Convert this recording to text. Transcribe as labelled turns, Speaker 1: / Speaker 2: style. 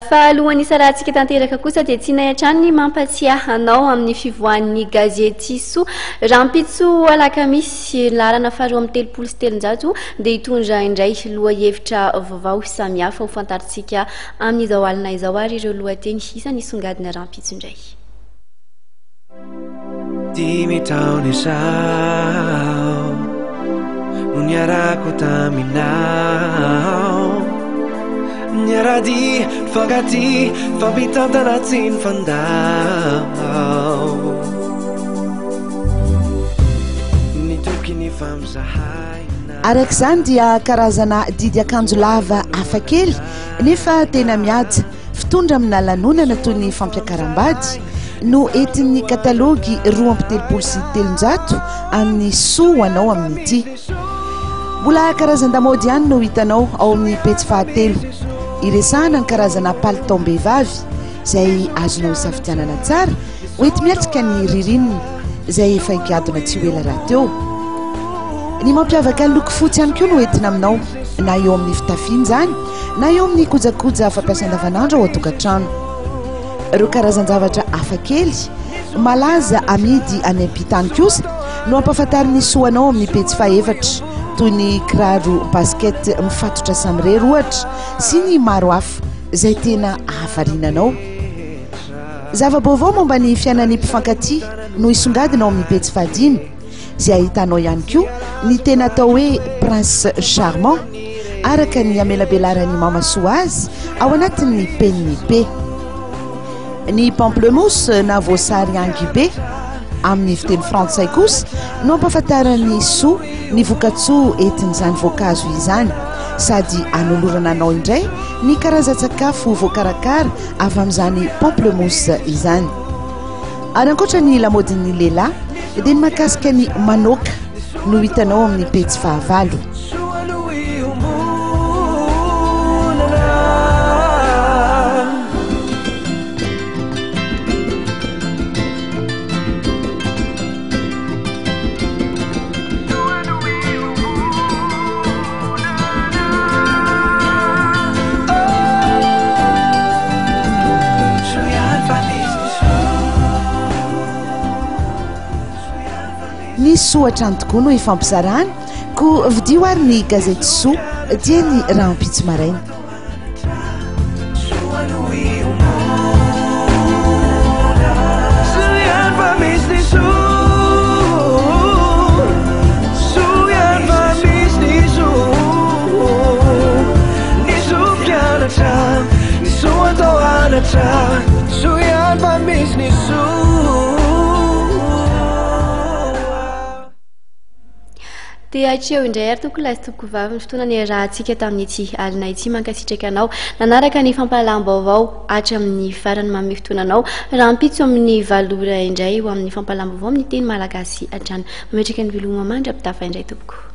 Speaker 1: Fa alohan'ny hisarahantsika tanteraka kosa dia tianay hatrany ny mampatsiahy anao amin'ny fivoahan'ny gazety Soa. Rahampitso alakamisy, laharana faharoa amby 330 dia hitondra indray lohahevitra vaovao samihafa ho fantarintsika amin'izao alina izao ary ireo lohateny isan'ny hisongadina rahampitso indray.
Speaker 2: Dimy taona izao no niarako taminao Niaradia, nifankatia, nifampitantana tsy nifandao Nitoky nifampizahay
Speaker 3: Araka izany dia karazana didy akanjo lava hafakely nefa tena mihaja Fitondra amina lanonana toy ny fampiakaram-bady no entin'ny katalogy 332 amin'ny soa ho anao amin'ity. Mbola karazan-damaody ihany no hitanao ao amin'ny pejy fahatelo. Iresahana ny karazana palitaom-behivavy izay azonao isafidianana tsara hoenti-miatrika ny ririnina izay efa higadona tsy ho ela rahateo. Ny mampiavaka ny loko fotsy ihany koa no entina aminao na eo amin'ny fitafiana izany na eo amin'ny kojakoja fampiasa andavanandro ao an-tokantrano. Ireo karazan-javatra hafakely malaza amidy any am-pita any kosa no ampahafantarin'ny soa anao amin'ny pejy fahefatra, toy ny kiraro basket mifatotra samirery ohatra sy ny maro hafa izay tena hahavariana anao. Zava-baovao momba ny fiainan'ny mpifankatia no hisongadina ao amin'ny pejy fahadimy. izay ahitanao ihany koa ny tena atao hoe prince charmant araka ny amelabelaran'i Mama Soa azy ao anatin'ny penin'ny P. Ny pamplemousse na voasary angibe amin'ny fiteny frantsay kosa no ampahafantaran'i Soa ny vokatsoa entin'izany voankazo izany sady anolorana anao indray ny karazan-tsakafo voakarakara avy amin'izany pamplemousse izany. Ary ankoatra ny lamaodin'ny lehilahy dia ny mahakasika ny manoka no hitanao amin'ny pejy fahavalo. Ny soa hatrany tokoa no ifampizarana, koa vidio ary ny gazety soa dieny rahampitso maraina.
Speaker 1: Dia hatreo indray ary tompoko lahy sy tompoko vavy ny fotoana niarahantsika tamin'ity alina ity. Mankasitraka anao nanaraka ny fampahalalam-baovao hatramin'ny farany. Manome fotoana anao rahampitso amin'ny 8 ora indray ho amin'ny fampahalalam-baovao amin'ny teny malagasy hatrany. Mametraka ny veloma mandra-pitafa indray tompoko.